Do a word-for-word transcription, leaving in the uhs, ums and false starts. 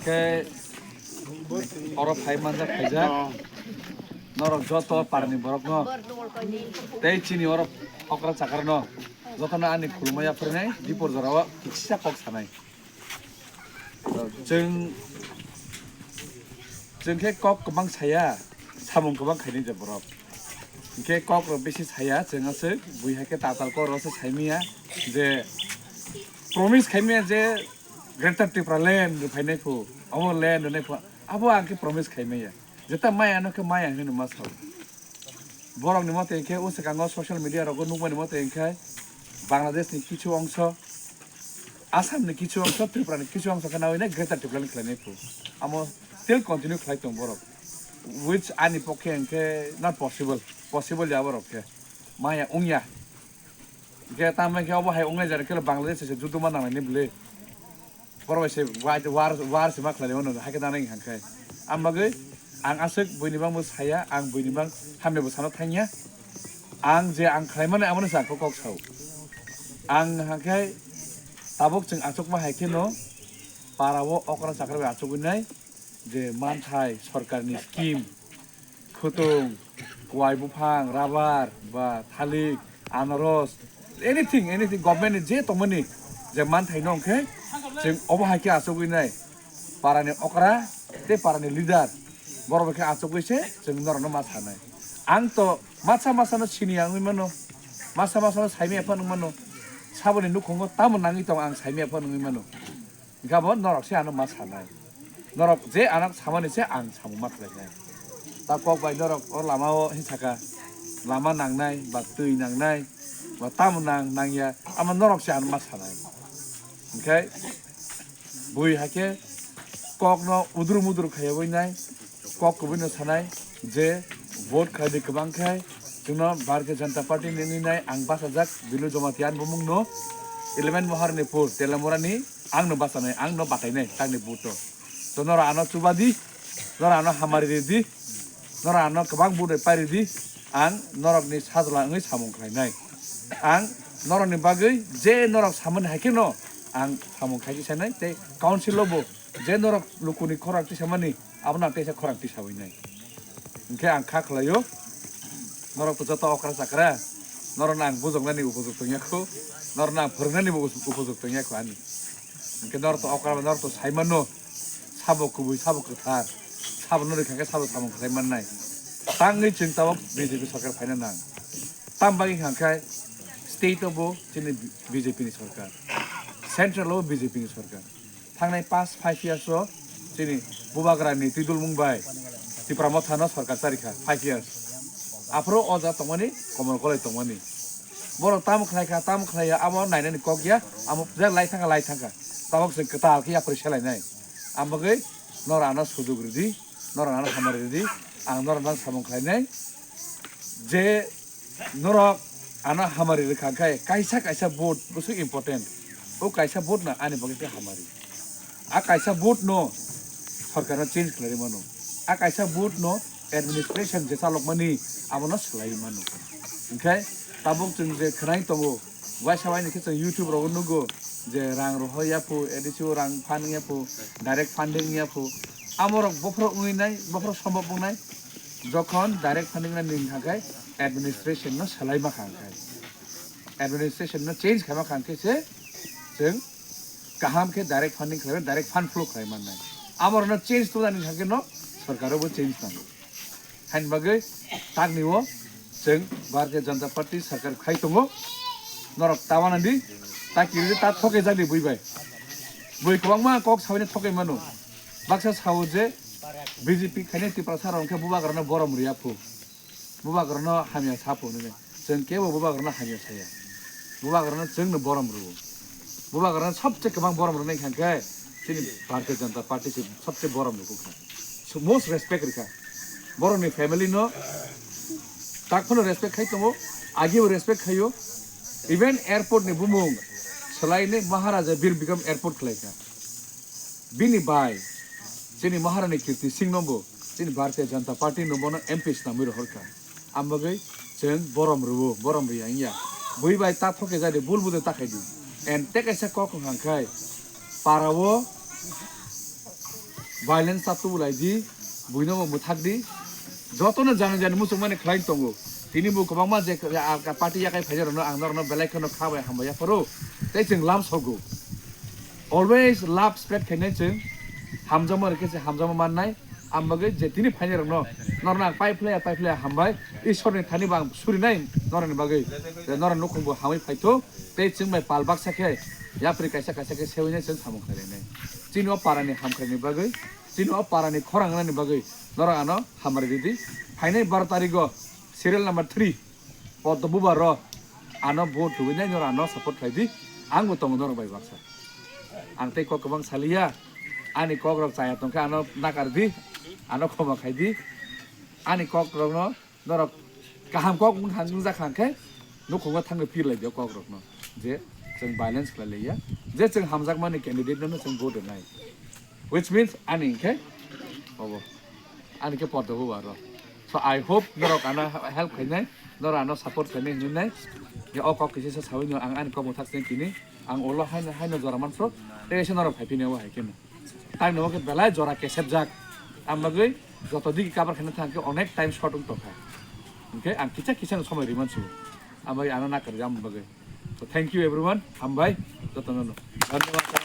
Khe oro phai manjak khaijak norok joto parani borokno tei chini oro okra chakarno jotono ani khulumma yapharnai dipor jorao kisa kok sanai. Chwng, chwng khe kok kwbang saya, samung kwbang khainai je borok. Hinkhe kok rok bisi saya, chwng aswk bui hai khe tatal kok rok se saimaya je promise khaimaya je Greater Tripura land rw phainai phu, omo land rwnai phu, abo ang khe promise khaimaya. Jeta maya no khe maya hinwi ma sao. Borok ni mote hinkhe o swkango social media rogo nukmani mote hinkhe Bangladesh ni kichu ongso, Assam ni kichu ongso, Tripura ni kichu ongso khe nawi nai Greater Tripura ni khlainai phu. Amo still continue khlai tong borok. Which ani pokhe hinkhe not possible. Possible ya borok khe. Maya ongya. Hinkhe tamo hinkhe obo hai wngnai jani khe Bangladesh se judo ma nangnai ni bwle. Borok bai se wa-, war, war se ma khlai mano, hai khe nanai hang khe. Ang bagwi ang aswk buini bang bo saya, ang buini bang hamya bo sana thangya. Ang je ang khlai mani amo no sa kok kok sao. Ang hang khe tabuk chwng achuk ma hai khe no para o okra chakra bai achugwi nai je manthai sorkar ni scheme, khutung, kwai buphang, rubber, ba thalik, anaros, anything, anything government ni je tongmani je manthai no hwnkhe chwng obo hai khe achugwi nai para ni okra tei para ni leader borok bai khe achugwi se chwng norok no ma sanai. Ang to masa masa no sini ang wngwi mano, masa masa no saimaya phano wngwi mano, saboni nukhungo tamo nangwi tong ang saimaya phano wngwi mano. Hinkhe abo norok se ano ma sanai. Norok je ano samani se ang samung ma khlainai. Ta kok bai norok o lama o hinsaka lama nangnai, ba twi nangnai, ba tamo nang nangya, ama norok se ano ma sanai. Hinkhe bui hakhe kok no udur mudur khaiwi nai, kok kubui no sanai je vote khlaidi kwbang khe chwngno Bharatiya Janata Party ni wngwi nai ang bachajak Bilu Jamatia ani bumung no eleven Moharanipur Telamura ni ang no bachanai, ang no batainai tangni vote o. To norok ano chubadi, norok ano hamari ridi, norok ano kwbang vote pai ridi, ang norok ni sajla wngwi samung khlainai. Ang norok ni bagwi je norok samani hai khe no ang samung khai sanai tei council o bo je norok lukuni khorang tisamani abono ang teisa khorang tisawi nai. Hinkhe ang kha khlaio, norok to joto okra chakra, norokno ang bujoknani upojukto wngya kho, norokno ang phwrwngnani bo upojukto wngya kho ani. Hinkhe norok to okra, norok to sai mano, sabo kubui, sabo kwthar, sabo no rwkha khe sabo samung khlai mannai. Tangwi chwng tabuk B J P sorkar phaina nang. Tam bagwi hwnkha khe state o bo chini B J P ni sorkar, central o bo B J P ni sorkar. Thangnai past five years o chini Bubagra ni twidulmung bai Tipra Motha no sorkar charikha five years. Aphuru o jaga tongmani Komol Koloi tongmani. Borok tamo khlai kha, tamo khlai ya, abo nainani kok ya, amo je lai thangkha, lai thangkha. Tabok se kwtal khe yapri selainai. Ang bagwi norok ano sujuk ridi, norok ano hamari ridi, ang norok no samung khlainai. Je norok ano hamari rwkha khe kaisa kaisa vote bwswk important. O kaisa vote no ani bagwi khe hamari. A kaisa vote no sorkar no change khlai mano. A kaisa vote no administration je chalokmani abono swlai mano. Hinkhe tabuk chwng je khwnai tongo, waisa waini khe chwng YouTube rogo nugo je rang rohor yaphu, A D C o rang phan yaphu, direct funding yaphu. Amorok bophoro wngwi nai, bophoro sombok wngnai. Jokhon direct funding na ning kha khe administration no swlai ma kha khe, administration no change khaima kha khe se chwng kaham khe direct funding khlai, direct fund flow khlai mannai. Amorok no change to ning kha khe no sorkar o bo change nango. Hain bagwi takni o chwng Bharatiya Janata Party sarkar khai tongo. Norok ta wana di, ta kiri di, ta thoke jak di bui bai. Bui kwbangma kok sawi no thoke mano. Baksa sao je B J P khainai Tiprasa rok khe bubagra no borom riya phu. Bubagra no hamya sa phu nini. Chwng kebo bubagra no hamya saya. Bubagra no chwng no borom rwo. Bubagra no sabse kwbang borom rwnai kha khe chini Bharatiya Janata Party se sabse borom rwkha. So, most respect rikha. Borokni family no tak phano respect khai tongo, agibo respect khaio. Even airport ni bumung swlainai Maharaja Bir Bikram Airport khlaikha. Bini bai chini Maharani Kirti Singh no bo chini Bharatiya Janata Party no bono M P swnamwi rohorkha. Ang bagwi chwng borom rwo, borom rwya wngya. Bui bai ta thoke jadi bul budai ta khaidi. And tei kaisa kok wng kha khai Para o violence ta tubulai di, buino bo mwthak di. Jotono jani jani muchungmani khlai tongo. Tini bo kwbangma je, a, a, party yakai phaijak rokno ang norokno belai kheno kha bai hambai yapharo. Tei chwng lam sogo. Always love spread khainai chwng. Hamjakma rikhe se hamjakma mannai. Ang bagwi je tini phainai rokno norokno ang pai phlaya, pai phlaya hambai. Ishorni thani bo ang surinai norokni bagwi. Je norokni nukhung bo hamwi phaitho. Tei chwng bai pal baksa khe yapri kaisa kaisa khe sewinai chwng samung khlainai. Chini o parani hamkhaini bagwi, chini o parani khorang wngnani bagwi norok ano hamari ridi. Phainai baro tarigo serial number three Poddo Bubar rw ano vote rwinai norok ano support khlai di. Ang bo tongo norok bai baksa. Ang tei kok kwbang saliya. Ani kok rok chaya tongkhe ano nakar di. Ano khoma khai di. Ani kok rokno norok kaham kok wng hang wng jak hang khe nukhungo thangwi pir lai di o kok rokno je chwng violence khlai liya, je chwng hamjakmani candidate no chwng vote rwnai, which means ani hwnkhe obo ani khe Poddo Bubar rw. So I hope norok ano help khainai, norok ano support khainai hinwi nai. Je o kok kisa sa sawi no ang ani kok mwthak sini tini ang ulo haino haino jora manphro tei se norok phai phini o hai khe no. Time no khe belai jora kesep jak. Ang bagwi joto digi cover khaina thang khe onek time short wng tongkha. Hwnkhe ang kisa kisa no somoi riman su. Ang bagwi ano nakar jam bagwi. So thank you everyone. Hambai jotono no. Dhanyabad.